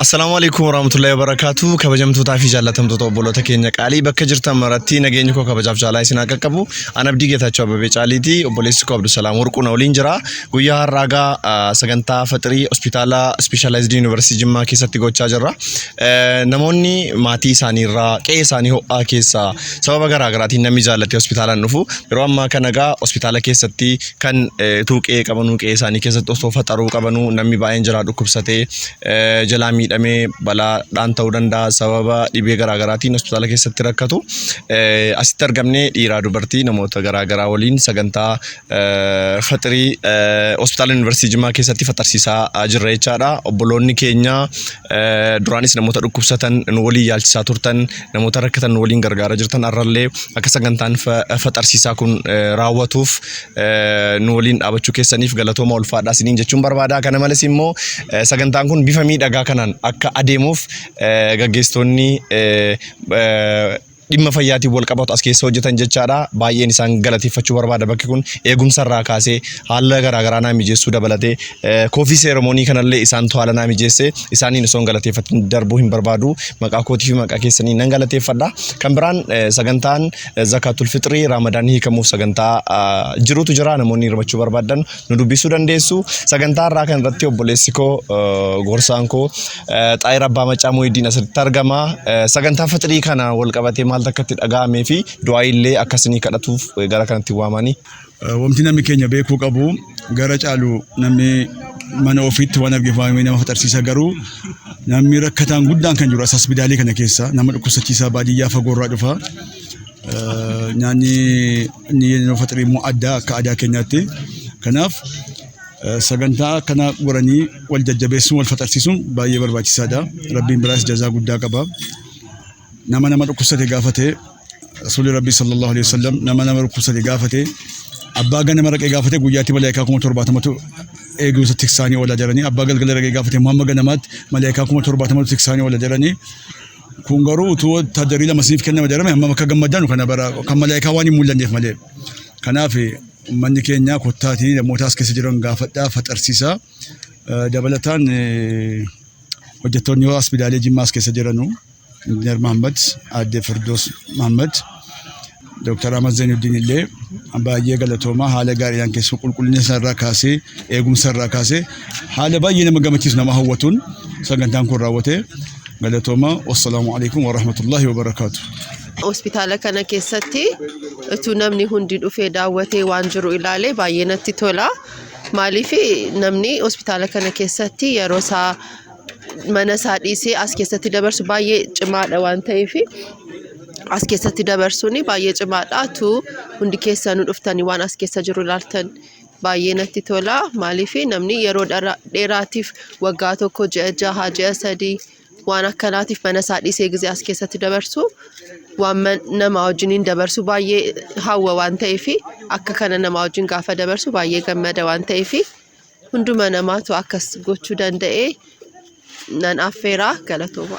Assalaamu alaikum warahmatullahi wabarakatuh. Kabajamtootaa fi jaallatamtoota obboloota keenya qaalii bakka jirtan maratti nageenyi koo kabajaaf jaalaa isin haa qaqqabu. An Abdii Geetaachoo Abbabee Caaliiti. Obboleessi koo Abdusalaam Warquu na waliin jira. Guyyaa har'aa gaa sagantaa faxirii hospitaala Ispeeshaalaayizidii Yuunivarsiitii Jimmaa keessatti gochaa jirra. Namoonni maatii isaanii irraa qe'ee isaanii ho'aa keessaa sababa garaa garaatiin namni jaallatee hospitaalaan dhufu yeroo ammaa kana gaa hospitaala keessatti kan utuu qe'ee qabanuu qe'ee isaanii keessatti osoo faxaruu qabanuu namni baay'een jiraa dhukkubsatee jalaa miidhamee balaadhaan ta'uu danda'a sababa dhibee garaa garaatiin hospitaala keessatti rakkatu. Asitti argamnee dhiiraa dubartii namoota garaa garaa waliin sagantaa faxirii hospitaala yuunivarsiitii Jimmaa keessatti faxarsiisaa jirra jechaadha. Obboloonni keenya duraanis namoota dhukkubsatan nu waliin yaalchisaa turtan namoota rakkatan nu waliin gargaaraa jirtan har'allee akka sagantaan faxarsiisaa kun raawwatuuf nu waliin dhaabachuu keessaniif galatooma ulfaadhaa isiniin jechuun barbaada. Kana malees immoo sagantaan kun bifa miidhagaa kanaan akka adeemuuf gaggeessitoonni dhimma fayyaatiin wal qabatu as keessa hojjetan jechaadha. Baay'een isaan galateeffachuu barbaada. Bakki kun eegumsa irraa kaasee haala garaagaraa naa mijeessuu dabalatee koofii seeremoonii kanallee isaantu haala naa mijeesse isaaniin osoo hin galateeffatin darbuu hin barbaadu. Maqaa kootii fi maqaa keessanii nan galateeffadha. Kan biraan sagantaan zakaatul fixrii Raamadaan hiikamuuf sagantaa jirutu jira. Namoonni hirmachuu barbaadan nu dubbisuu dandeessu. Sagantaa irraa kan irratti obboleessi koo gorsaan koo Xaayir Abbaa Macaa Muhiddiin asirratti argama. Sagantaa fixrii kana wal qabatee maaltu akka itti dhaga'amee fi du'aa illee akka isinii kadhatuuf gara kanatti waamanii. Wanti namni keenya beekuu qabu gara caalu namni mana ofiitti waan argeef waan nama faxarsiisa garuu namni rakkataan guddaan kan jiru as hospitaalii kana keessa nama dhukkubsachiisaa baadiyyaa fagoorraa dhufa. Nyaanni inni yeroo faxirii immoo adda akka aadaa keenyaatti. Kanaaf sagantaa akkana godhanii wal jajjabeessuun wal faxarsiisuun baay'ee barbaachisaadha. Rabbiin biraas jazaa guddaa qaba. Nama nama dhukkubsate gaafate Rasuulli Rabbii sallallahu alaihi wasallam nama nama dhukkubsate gaafate abbaa ganama raqee gaafate guyyaatti malaayikaa 70,000tu eegumsa tiksaanii oola jedhanii abbaa galgala raqee gaafate immoo hamma ganamaatti malaayikaa 70,000tu tiksaanii oola jedhanii kun garuu utuu wotaaddarii lama isiniif kennama jedhame hammam akka gammaddanu kana bara kan malaayikaa waan hin mul'anneef malee. Kanaaf uummanni keenya kottaatii namoota as keessa jiran gaafadhaa faxarsiisaa. Dabalataan hojjettoonni hospitaalee Jimmaa as keessa jiranu Injiinar Mahammad, Aadde Firdoos Mahammad, Dooktar Ahmad Zainuddin illee baay'ee galatoomaa haala gaariidhaan keessumaa qulqullina isaa irraa kaasee eegumsa irraa kaasee haala baay'ee nama gammachiisu nama hawwatuun sagantaan kun raawwate galatoomaa wassalaamu alaikum warahmatullahi wabarakaatu. Hospitaala kana keessatti utuu namni hundi dhufee daawwatee waan jiru ilaalee baay'ee natti tola. Maaliif namni hospitaala kana keessatti yeroo isaa mana isaa dhiisee as keessatti dabarsu baay'ee cimaadha waan ta'eef as keessatti dabarsuun baay'ee cimaadha. Utuu hundi keessanuu dhuftanii waan as keessa jiru ilaaltan baay'ee natti tola. Maaliif namni yeroo dheeraatiif waggaa tokko, ji'a jaha, ji'a sadii waan akkanaatiif mana isaa dhiisee gizee as keessatti dabarsu waan namaa wajjiniin dabarsu baay'ee hawwa waan ta'eef akka kana namaa wajjin gaafa dabarsu baay'ee gammada waan ta'eef hunduma namaatu akkas gochuu danda'ee nan affeera galatooma.